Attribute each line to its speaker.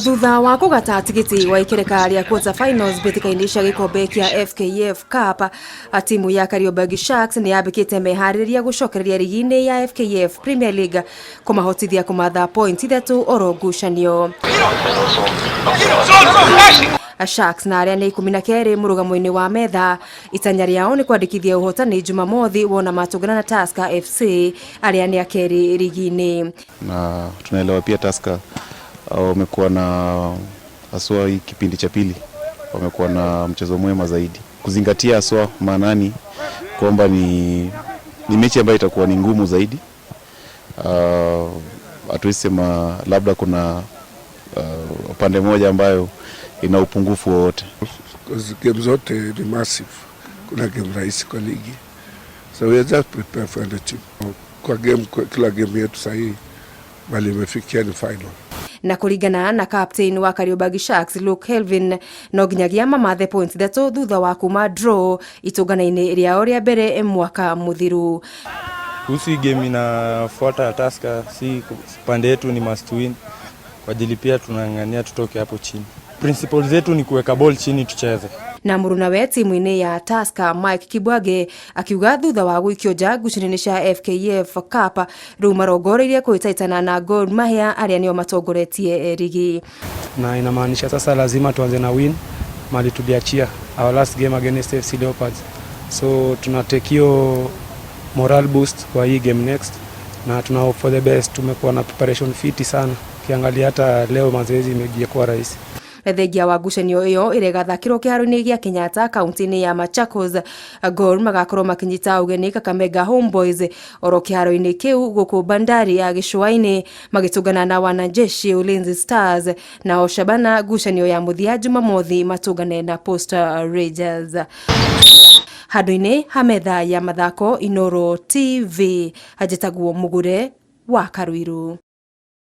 Speaker 1: Thutha wa kũgata tigiti wa ikereka rĩa quarter finals mbĩtĩka-inĩ cia gĩkombe kĩa FKF Cup, timu ya Kariobangi Sharks nĩ yambĩkĩte meharĩrĩria gũcokereria rigi-inĩ ya FKF Premier League kũmahotithia kũmatha point 3 oro ngucanio. Sharks na arĩa nĩ 12 mũrũgamo-inĩ wa metha, itanya rĩao nĩ kwandĩkithia ũhotani Jumamothi wona matũngana na Tusker FC arĩa nĩ akerĩ rigi-inĩ.
Speaker 2: Na tunaelewa pia Tusker wamekuwa na, haswa hii kipindi cha pili, wamekuwa na mchezo mwema zaidi, kuzingatia haswa maanani kwamba ni mechi ambayo itakuwa ni ngumu zaidi. Hatuwezi sema labda kuna upande mmoja ambayo ina upungufu wowote.
Speaker 3: Game zote ni massive, kuna game rahisi kwa ligi, so we are just prepare for the team. Kwa game, kwa kila game yetu sahii bali imefikia ni final.
Speaker 1: Na kũringana na captain wa Kariobangi Sharks Luke Kelvin, no nginyagia mamathe points 3 thutha wa kuma draw itũngana-inĩ rĩao rĩa mbere mwaka mũthiru.
Speaker 4: Kuhusu hii game inafuata ya Tusker, si pande yetu ni must win, kwa ajili pia tunang'ang'ania tutoke hapo chini. Principle zetu ni kuweka ball chini tucheze.
Speaker 1: Na mũrunawe timu-inĩ ya Tusker Mike Kibwage akiuga thutha wa gũikio nja ngucanio-inĩ cia FKF Cup, rĩu marongoreirie kwĩtaitana na Gor Mahia arĩa nĩo matongoretie rigi.
Speaker 5: Na inamaanisha sasa lazima tuanze na win mali tuliachia our last game against FC Leopards, so tuna take hiyo moral boost kwa hii game next na tuna hope for the best. Tumekuwa na preparation fiti sana, ukiangalia hata leo mazoezi imejia kuwa rahisi.
Speaker 1: Thengia wa ngucanio ĩyo ĩrĩa ĩgathakĩrwo kĩharo-inĩ gĩa Kenyatta kaunti-inĩ ya Machakos, Gor magakorwo makĩnyita ũgeni Kakamega Homeboys oro kĩharo-inĩ kĩu, gũkũ Bandari ya gĩcũa-inĩ magĩtũngana na wanajeshi Ulinzi Stars, nao Shabana ngucanio ya mũthia Jumamothi matũngane na Posta Rangers. Handũ-inĩ ha metha ya mathako, Inooro TV, hanjĩtagwo Mũgure wa Karuiru.